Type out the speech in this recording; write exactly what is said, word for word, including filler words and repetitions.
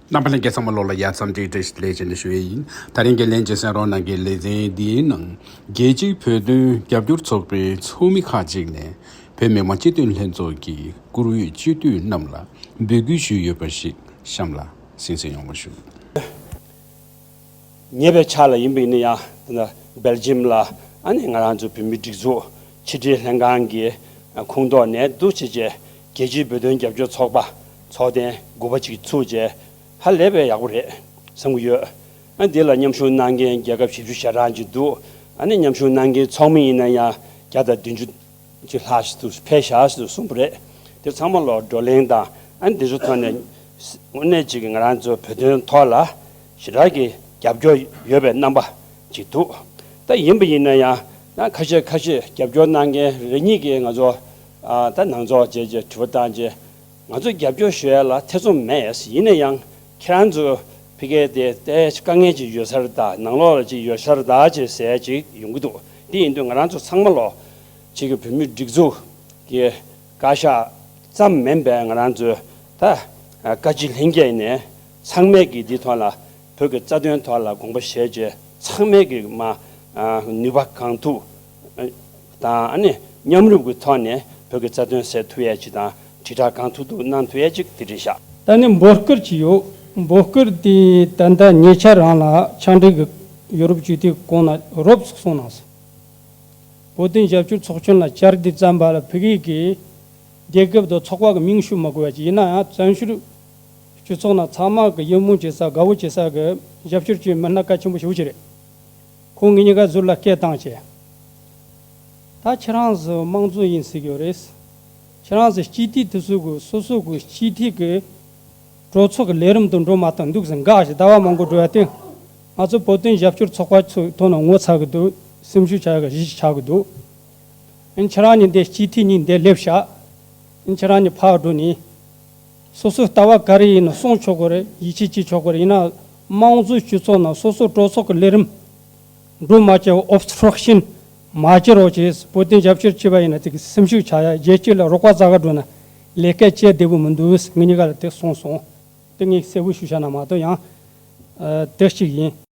རྣམ་པ་ལྷན་རྒྱས་ཚང་མ་ལོགས་ལ་ཡ་མཚམས་འདི་བཀྲ་ཤིས་བདེ་ལེགས་ཅེས་ཞུ་ཡས་ཡིན། ད་རིང་གི་ལན་གཅིག་གསན་རོགས་གནང་གི་ལེ་ཚན་འདིའི་ནང་རྒྱལ་སྤྱིའི་བོད་དོན་རྒྱབ་སྐྱོར་ཚོགས་པའི་ཚོགས་མི་ཁག་ཅིག་ནས་བོད་མི་མང་སྤྱི་འཐུས་ལྷན་ཚོགས་ཀྱི་བཀུར་འོས་སྤྱི་འཐུས་རྣམས་ལ་འབོད་སྐུལ་ཞུས་ཡོད་པ་ཞིག་གཤམ་ལ་གསན་གཟིགས་ཡོང་བ་ཞུ། ཉེ་བའི་ཆར་ལ་ཡིན་པ་ཡིན་ན་ཡང་ད་ལྟ་སྦེལ་ཇིམ་ལ་ཨ་ནི་ང་རང་ཚོའི་བོད་མིའི་སྒྲིག་འཛུགས་ཕྱི་དྲིལ་ལྷན་ཁང་གི་ཁོངས་གཏོགས་ནས་འདུག་བྱས་རྗེས་རྒྱལ་སྤྱིའི་བོད་དོན་རྒྱབ་སྐྱོར་ཚོགས་པ་ཚོགས་ཐེངས་དགུ་པ་ཅིག་ཚུགས་རྗེས་ཧ་ལས་པའི་ཡག་པོ་རེད་བསམ་གྱི་ཡོད། ཨ་འདི་ལ་མཉམ་ཞུགས་གནང་མཁན་རྒྱལ་ཁབ་བཞི་བཅུ་ཞེ་གྲངས་ཅིག་འདུག་ཨ་ནི་མཉམ་ཞུགས་གནང་མཁན་ཚོགས་མི་ཡིན་ན་ཡང་བརྒྱ་དང་བདུན་ཅུ་ཅིག་ལྷག་ཞིག་འདུག་ཕེབས་བཞག་ཞིག་འདུག་གསུངས་པ་རེད། དེ་ཚང་མ་ལ་བགྲོ་གླེང་དང་ཨ་ནི་འདི་ཚོ་ཐོག་ནས་དངོས་གནས་ཅིག་གི་ང་རང་ཚོ་བོད་དོན་ཐོག་ལ་ཞེ་དྲག་གི་རྒྱབ་སྐྱོར་ཡོད་པའི་རྣམ་པ་ཅིག་འདུག་ད་ཡིན་པ་ཡིན་ན་ཡང་ད་ཁ་ཤས་ཁ་ཤས་རྒྱབ་སྐྱོར་གནང་མཁན་རེ་གཉིས་ཀྱིས་ང་ཚོ་ཨ་ད་ནང་ཚོགས་བྱས་རྗེས་དྲི་བ་བཏང་རྗེས། ང་ཚོ་རྒྱབ་སྐྱོར་ཞུ་ཡ་ལ་ཐེ་ཚོམ་མེད། ཡིན་ན་ཡང་ཁྱེད་རང་ཚོ་ཕ་གི་དེ་ཏོག་ཙམ་དཀའ་ངལ་ཅིག་ཡོད་ས་རེད་ད། ནང་ལོགས་ལ་ཅིག་ཡོད་ས་རེད་ད་ཅེས་ཟེར་ཡ་ཅིག་ཡོང་གི་འདུག་འདི་ཡིན་དུས་ང་རང་ཚོ་ཚང་མ་ལོ་ཅིག་གི་བོད་མིའི་སྒྲིག་འཛུགས་ཀྱི་བཀའ་ཤག་ཙམ་མིན་པའི་ང་རང་ཚོའི་ད་བཀའ་སྤྱི་ལྷན་རྒྱས་ནས་ཚང་མས་ཀྱི་འདི་ཐོག་ལ་བོད་ཀྱི་རྩ་དོན་ཐོག་ལ་དགོངས་པ་བཞེས་རྗེས་ཚང་མས་ཀྱི་མ་ནུས་པ་གང་ཐུབ་དང་ཨ་ནི་མཉམ་རུབ་ཀྱི་ཐོག་ནས་བོད་ཀྱི་རྩ་དོན་སེལ་ཐུབ་ཡས་ཅིག་དང་དྲིལ་བསྒྲགས་གང་ཐུབ་ཐུབ་གནང་ཐུབ་ཡས་ཅིག་དེ་འདྲ་བཞག་ད་ནི་འབོད་སྐུལ་ཅིག་ཡོད། འབོད་སྐུལ་དེ་ད་ལྟ་ཉེ་ཆར་རང་ལ་ཕྱག་འབྲེལ་གྱི་ཡོ་རོབ་སྤྱི་འཐུས་གོང་ན་རོབ་ཙམ་གསུངས་གནང་སོང་། བོད་དོན་རྒྱབ་སྐྱོར་ཚོགས་ཆུང་ལ་བཅར་དུས་ཙམ་པ་ལ་ཕ་གི་གི་རྒྱལ་ཁབ་དང་ཚོགས་པ་གི་མིང་ཞུ་མ་དགོས་པ་ཅིག་ཡིན་ན་ཡང་བཙན་བྱོལ་སྤྱི་ཚོགས་ནང་ཚང་མ་གི་ཡིད་སྨོན་བྱེད་ས་དགའ་བོ་བྱེད་ས་གི་རྒྱབ་སྐྱོར་བྱེད་མི་སྣ་གལ་ཆེན་པོ་ཞེ་པོ་ཅིག་རེད། ཁོང་ངེད་གཉིས་ཀ་ཟུར་ལ་སྐད་བཏང་བྱས། ད་ཁྱེད་རང་ཚོ་དམངས་གཙོ་ཡིན་ཟེར་གྱི་ཡོད་རེད། ཁྱེད་རང་ཚོ་སྤྱི་འཐུས་དེ་ཚོ་གི་སོ་སོ་གི་སྤྱི་འཐུས་གི་གྲོས་ཚོགས་ཀྱི་ལས་རིམ་དུ་འགྲོ་མ་ཐུབ་འདུག་ཟེར་འགག་ཞིག་ཟླ་བ་མང་པོ་འགྲོ་ཡ་དེ། ང་ཚོ་བོད་དོན་རྒྱབ་སྐྱོར་ཚོགས་པ་ཚོའི་ཐོག་ནས་ངོ་ཚ་གི་འདུག་སེམས་ཤུགས་ཆག་གི་གཞི་ཆག་གི་འདུག་ཨ་ནི་ཁྱེད་རང་གཉིས་འདི་སྤྱི་འཐུས་གཉིས་འདི་སླེབས་ཤག་ཨ་ནི་ཁྱེད་རང་གཉིས་ཕར་འགྲོ་ནས། སོ་སོའི་ལྟ་བ་ག་རེ་ཡིན་ན་གསུང་ཆོག་གི་རེད། ཡིད་ཆེས་བྱེད་ཆོག་གི་རེད། ཡིན་ན་དམངས་གཙོའི་སྤྱི་ཚོགས་ནང་སོ་སོའི་གྲོས་ཚོགས་ཀྱི་ལས་རིམ་འགྲོ་མ་བཅུག་ཨོབ་སི་ཊྲག་ཤན་མ་བྱེད་རོགས་བྱེད། བོད་དོན་རྒྱབ་སྐྱོར་བྱས་པ་ཡིན་ན་དེ་གི་སེམས་ཤུགས་ཆག་ཡ། རྒྱལ་སྤྱི་ལ་རོགས་པ་རྩ་ག་འགྲོ་ན་ལས་ཀ་བྱེད་བདེ་པོ་མི་འདུག་ངེད་གཉིས་ཀ་ལ་དེ་གསུངས་སོང་། དེ་ངས་གསལ་པོ་ཞུ་བྱ་ན་མ་གཏོགས་ཡང་ཨ་དེ་གཅིག་ཡིན།